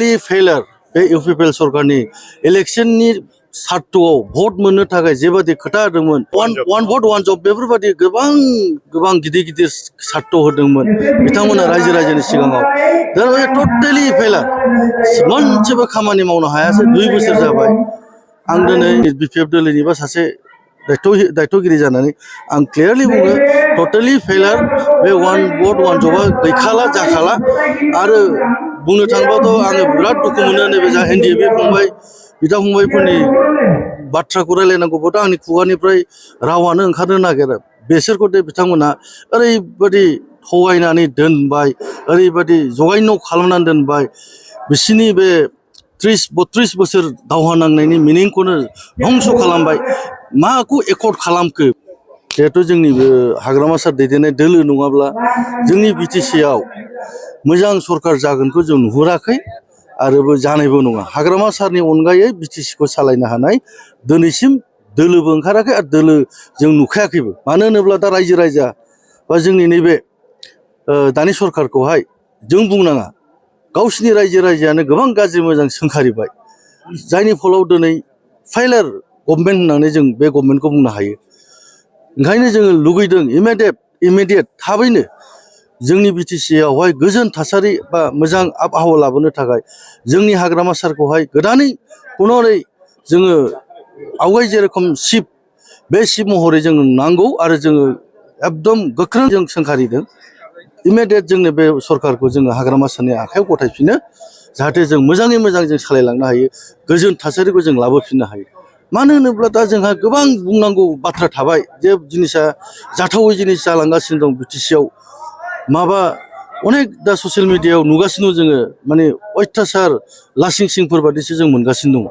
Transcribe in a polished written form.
totally फेलार बे UPPL सरकारनि इलेक्शननि सार्टआव भट मोननो थाखाय जेबादि खोथा होदोंमोन वान भट वान जब बेफोरबादि गोबां गिदिर गिदिर सार्ट होदोंमोन बिथांमोना रायजोनि सिगाङाव टटेलि फेलार मोनसेबो खामानि मावनो हायासै 2 बोसोर जाबाय आं दिनै बिपिएफ दलनिबा सासे दायथ'गिरि जानानै आं क्लियारलि बुङो टटेलि फेलार बे वान भट वान जबा गैखाला जाखाला आरो बुंनो थाङोबाथ' आङो बिराद दुखु मोनो नैबे जा एनडिएफबि फंबाय बिदा फंबायफोरनि बाथ्राखौ रायलायनांगौबाथ' आंनि खुगानिफ्राय रावानो ओंखारनो नागिरा बेसोरखौ बिथांमोना ओरैबादि थगायनानै दोनबाय ओरैबादि जगायन' खालामनानै दोनबाय बिसिनि बे 30-32 बोसोर दावहा नांनायनि मिनिंखौनो धंस खालामबाय माखौ एकर्ड खालामखो जिहेथु जोंनि बे हाग्रामा सार दैदेननाय दोलो नङाब्ला जोंनि बिटिसिआव मोजां सरकार जागोनखौ जों नुहुराखै आरो जानायबो नङा हाग्रामा सारनि अनगायै बिटिसिखौ सालायनो हानाय दिनैसिम दोलोबो ओंखाराखै आरो दोलो जों नुखायाखैबो मानो होनोब्ला दा रायजो बा जोंनि नैबे दानि सरकारखौहाय जों बुंनाङा गावसिनि रायजोआनो गोबां गाज्रि मोजां सोंखारिबाय जायनि फलाव दिनै फेलार गभर्नमेन्ट होननानै जों बे गभर्नमेन्टखौ बुंनो हायो ओंखायनो जोङो लुगैदों इमिडियेट थाबैनो जोंनि बिटिसिआवहाय गोजोन थासारि बा मोजां आबहावा लाबोनो थाखाय जोंनि हाग्रामा सारखौहाय गोदानै पुनरै जोङो आवगाय जेरखम चिफ बे चिफ महरै जों नांगौ आरो जोङो एकदम गोख्रों जों सोंखारिदों इमिडियेट जोंनो बे सरकारखौ जोङो हाग्रामा सारनि आखायाव गथायफिनो जाहाथे जों मोजाङै मोजां जों सालायलांनो हायो गोजोन थासारिखौ जों लाबोफिननो हायो मानो होनोब्ला दा जोंहा गोबां बुंनांगौ बाथ्रा थाबाय जे जिनिसा जाथावै जिनिस जालांगासिनो दं बिटिसिआव माबा अनेक दा ससियेल मिडियायाव नुगासिनो जोङो माने अयथासार लासिं सिंफोर बादिसो जों मोनगासिनो दङ